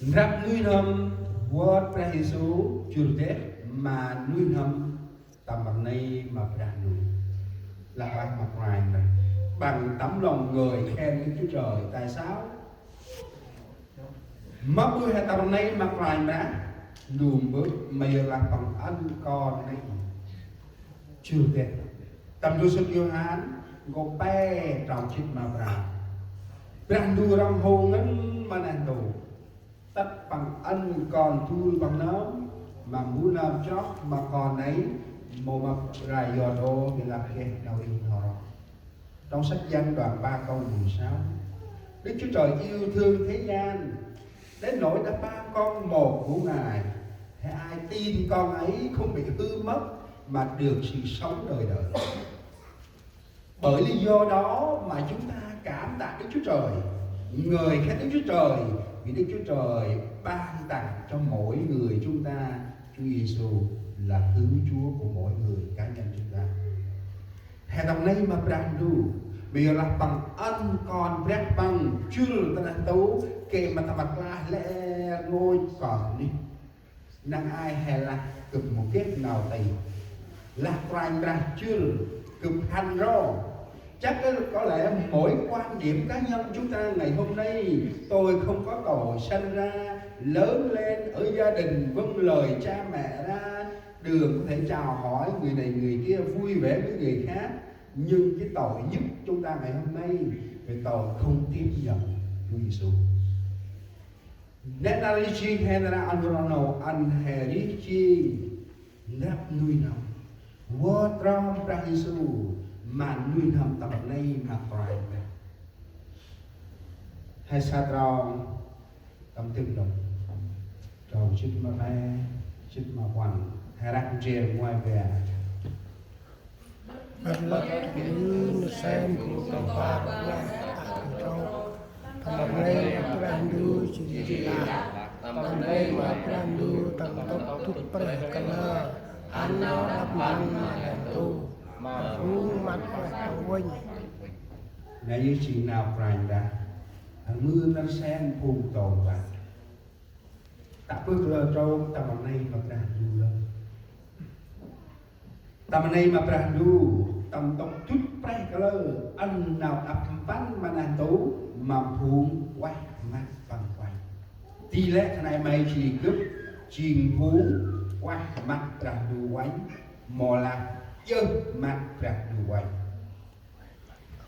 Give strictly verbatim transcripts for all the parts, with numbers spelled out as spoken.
Ndrăp nuih n'hâm vơt Brah Yêsu jŭr deh ma nuih n'hâm tâm rnê ma Brah Ndu. Lah ueh ma Kôranh Brah. Bằng tấm lòng ngơi khen Đức Chúa Trời. Tại sao? Ma ƀư he tâm rnê ma Kôranh Brah Ndu mbơ̆, ma yor lah Păng ăn Kon nây jŭr deh. Tâm ndrôm sŭt Yôhan, nkô̆ pe, trong jê̆t ma prao. Brah Ndu rŏng hô ngăn ma neh ntu. Tât Păng ăn Kon dul Păng nơm, ma mbu nơm chroh ma Kon nây, mâu mâp rai yor đô, ƀiălah geh nau rêh n'ho ro. Trong sách Giăng đoạn ba câu mười sáu. Đức Chúa Trời yêu thương thế gian đến nỗi đã ban con một của Ngài. Hễ ai tin Con ấy không bị hư mất mà được sự sống đời đời. Bởi lý do đó mà chúng ta cảm tạ Đức Chúa Trời, ngơi khen Đức Chúa Trời, vì Đức Chúa Trời ban tặng cho mỗi người chúng ta Chúa Giêsu là Cứu Chúa của mỗi người cá nhân chúng ta. He tâm rnê ma Brah Ndu, ma yor lah Păng ăn Kon Brah Păng jŭr ta neh ntu, geh ma tâm rklaih lĕ rngôch kơt nuyh. Năng ai he lah gâp mâu geh nau tih. Lah Kôranh Brah jŭr, gâp hăn ro. Chắc có lẽ mỗi quan điểm cá nhân chúng ta ngày hôm nay, tôi không có tội sanh ra, lớn lên ở gia đình vâng lời cha mẹ ra, đường có thể chào hỏi người này người kia, vui vẻ với người khác. Nhưng cái tội nhất chúng ta ngày hôm nay về tội không tiếp nhận Chúa Giêsu. Nĕ năl rêh jêng he nar aơ ăn ro nô, ăn he rêh jêng ndrăp nuih n'hâm vơt rom Brah Yêsu ma nuih n'hâm tâm rnê ma Kôranh Brah. He sa trong tâm tĭng đŏng, trong jê̆t ma pe, jê̆t ma puăn, he răk ndrel ngoai be. Băt lăp nư nơh sem bu tông bar ueh ta kơnh trôk. Tâm rnê ma Brah Ndu jêng jêh lah. Tâm rnê ma Brah Ndu tâm ntŭk dŭt prêh kalơ. Ăn nau đăp mpăn ma neh ntu. Ma phung măt ueh ta uănh. Nây yơh jêng nau Kôranh Brah. Ăn mưn nơh sem phung tông bar. Ta bơh kalơ trôk tâm rnê ma Brah Ndu lơ. Tâm rnê ma Brah Ndu, tâm ntŭk dŭt prêh kalơ, ăn nau đăp mpăn ma neh ntu, ma phung ueh măt Păng uănh. Di lĕ khân ay may jêh ri gâp, jêng phung ueh măt Brah Ndu uănh, mâu lah djơh măt Brah Ndu uănh.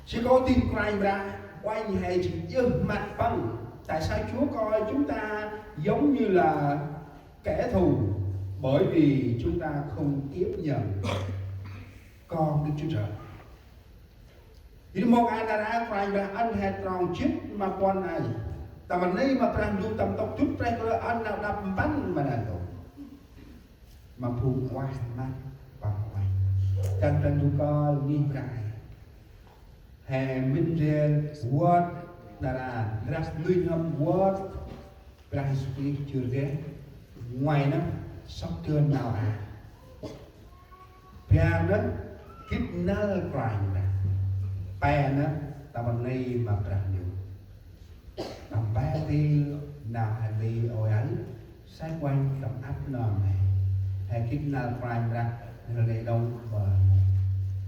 Sư cô tin Kôranh Brah, uănh he jêng djơh măt Păng. Tại sao Chúa coi chúng ta giống như là kẻ thù? Bởi vì chúng ta không tiếp nhận Con Đức Chúa Trời. Ri mông a nar aơ Kôranh Brah ăn he trong jê̆t ma puăn nây. Tâm rnê ma Brah Ndu tâm ntŭk dŭt prêh kalơ ăn nau đăp mpăn ma neh ntu. Ma phung ueh măt Păng uănh. Dăn Brah Ndu kơl ngih brai. He mĭn ndrel vơt nar aơ, ndrăp nuih n'hâm vơt Brah Yêsu Krist jŭr deh, ngoai nơh sŏk dơn nau aơ. Bar nơh gĭt năl Kôranh Brah. Pe nơh tâm rnê ma Brah Ndu. Tâm pe ntil nau he nti ôi ăn, sai quanh tâm ăp nơm he. He gĭt năl Kôranh Brah, nơh lĕ đŏng, và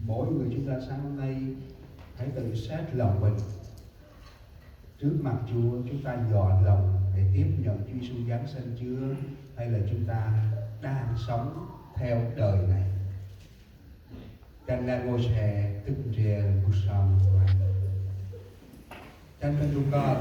mỗi người chúng ta sáng hôm nay hãy tự xét lòng mình. Trước mặt Chúa, chúng ta dọn lòng để tiếp nhận Chúa Giêsu Giáng sinh chưa? Hay là chúng ta đang sống theo đời này? Dăn lĕ rngôch he tŭk ndrel bu sŏng Kôranh. Dăn Brah Ndu kơl.